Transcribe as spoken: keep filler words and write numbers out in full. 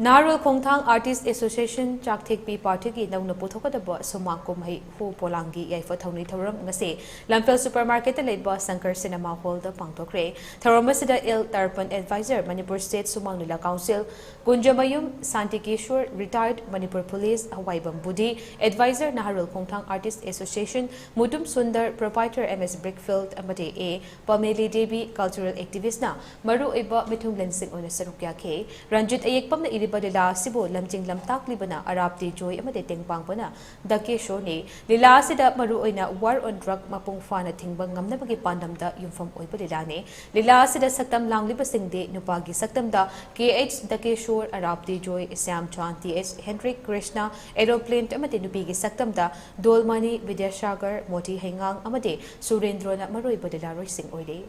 ꯅꯍꯥꯔꯣꯜ ꯈꯣꯡꯊꯥꯡ Artist Association ꯆꯥꯛꯊꯦꯛꯄꯤ ꯄꯥꯔꯇꯤꯒꯤ ꯅꯧꯅ ꯄꯨꯊꯣꯛꯀꯗꯕ ꯁꯨꯃꯥꯡ ꯀꯨꯝꯍꯩ ꯍꯨ ꯄꯣꯂꯥꯡꯒꯤ ꯌꯥꯏꯐ ꯊꯧꯅꯤ ꯊꯧꯔꯝ ꯉꯁꯤ ꯂꯝꯐꯦꯜ ꯁꯨꯄꯔ ꯃꯥꯔꯀꯦꯠꯇ ꯂꯩꯕ ꯁꯪꯀꯔ ꯁꯤꯅꯦꯃꯥ ꯍꯣꯜꯗ ꯄꯥꯡꯊꯣꯛꯈ꯭ꯔꯦ꯫ ꯊꯧꯔꯝ ꯑꯁꯤꯗ ꯑꯦꯜ ꯇꯔꯄꯟ, ꯑꯦꯗꯚꯥꯏꯖꯔ, ꯃꯅꯤꯄꯨꯔ ꯁ꯭ꯇꯦꯠ ꯁꯨꯃꯥꯡ ꯂꯤꯂꯥ ꯀꯥꯎꯟꯁꯤꯜ, ꯀꯨꯟꯖꯃꯌꯨꯝ ꯁꯥꯟꯇꯤꯀꯦꯁꯣꯔ, ꯔꯤꯇꯥꯌꯔꯗ ꯃꯅꯤꯄꯨꯔ ꯄꯨꯂꯤꯁ, ꯍꯋꯥꯏꯕꯝ ꯕꯨꯗꯤ, ꯑꯦꯗꯚꯥꯏꯖꯔ ꯅꯍꯥꯔꯣꯜ ꯈꯣꯡꯊꯥꯡ Artist Association, Mutum Sundar, proprietor M ꯑꯦꯁ ꯕ꯭ꯔꯤꯛꯐꯤꯜꯗ ꯑꯃꯗꯤ ꯑꯦ ꯄꯃꯦꯂꯤ ꯗꯦꯕꯤ, ꯀꯜꯆꯔꯦꯜ ꯑꯦꯛꯇꯤꯚꯤꯁ꯭ꯠꯅ ꯃꯔꯨꯑꯣꯏꯕ ꯃꯤꯊꯨꯡꯂꯦꯟꯁꯤꯡ ꯑꯣꯏꯅ ꯁꯔꯨꯛ ꯌꯥꯈꯤ꯫ ꯔꯟꯖꯤꯠ ꯑꯌꯦꯛꯄꯝꯅ ꯏꯔꯤꯕ ꯂꯤꯂꯥ ꯑꯁꯤꯕꯨ ꯂꯝꯖꯤꯡ ꯂꯝꯇꯥꯛꯂꯤꯕꯅ ꯑꯔꯥꯞ ꯇꯦꯖꯣꯏ ꯑꯃꯗꯤ ꯇꯦꯡꯄꯥꯡꯕꯅ ꯗꯀꯦꯁꯣꯔꯅꯤ꯫ ꯂꯤꯂꯥ ꯑꯁꯤꯗ ꯃꯔꯨꯑꯣꯏꯅ War on Drug ꯃꯄꯨꯡ ꯐꯥꯅ ꯊꯤꯡꯕ ꯉꯝꯅꯕꯒꯤ ꯄꯥꯟꯗꯝꯗ ꯌꯨꯝꯐꯝ ꯑꯣꯏꯕ ꯂꯤꯂꯥꯅꯤ꯫ ꯂꯤꯂꯥ ꯑꯁꯤꯗ ꯁꯛꯇꯝ ꯂꯥꯡꯂꯤꯕꯁꯤꯡꯗꯤ ꯅꯨꯄꯥꯒꯤ ꯁꯛꯇꯝꯗ ꯀꯦ ꯑꯩꯆ ꯗꯀꯦꯁꯣꯔ, ꯑꯔꯥꯞ ꯇꯦꯖꯣꯏ, Shyam Chan, T H Henrik Krishna, aeroplane ꯑꯃꯗꯤ ꯅꯨꯄꯤꯒꯤ ꯁꯛꯇꯝꯗ ꯗꯣꯜꯃꯅꯤ, ꯕꯤꯗ꯭ꯌꯥꯁꯥꯒꯔ, ꯃꯣꯇꯤ ꯍꯩꯉꯥꯡ ꯑꯃꯗꯤ ꯁꯨꯔꯦꯟꯗ꯭ꯔꯣꯅ ꯃꯔꯨꯑꯣꯏꯕ ꯂꯤꯂꯥꯔꯣꯏꯁꯤꯡ ꯑꯣꯏꯔꯤ꯫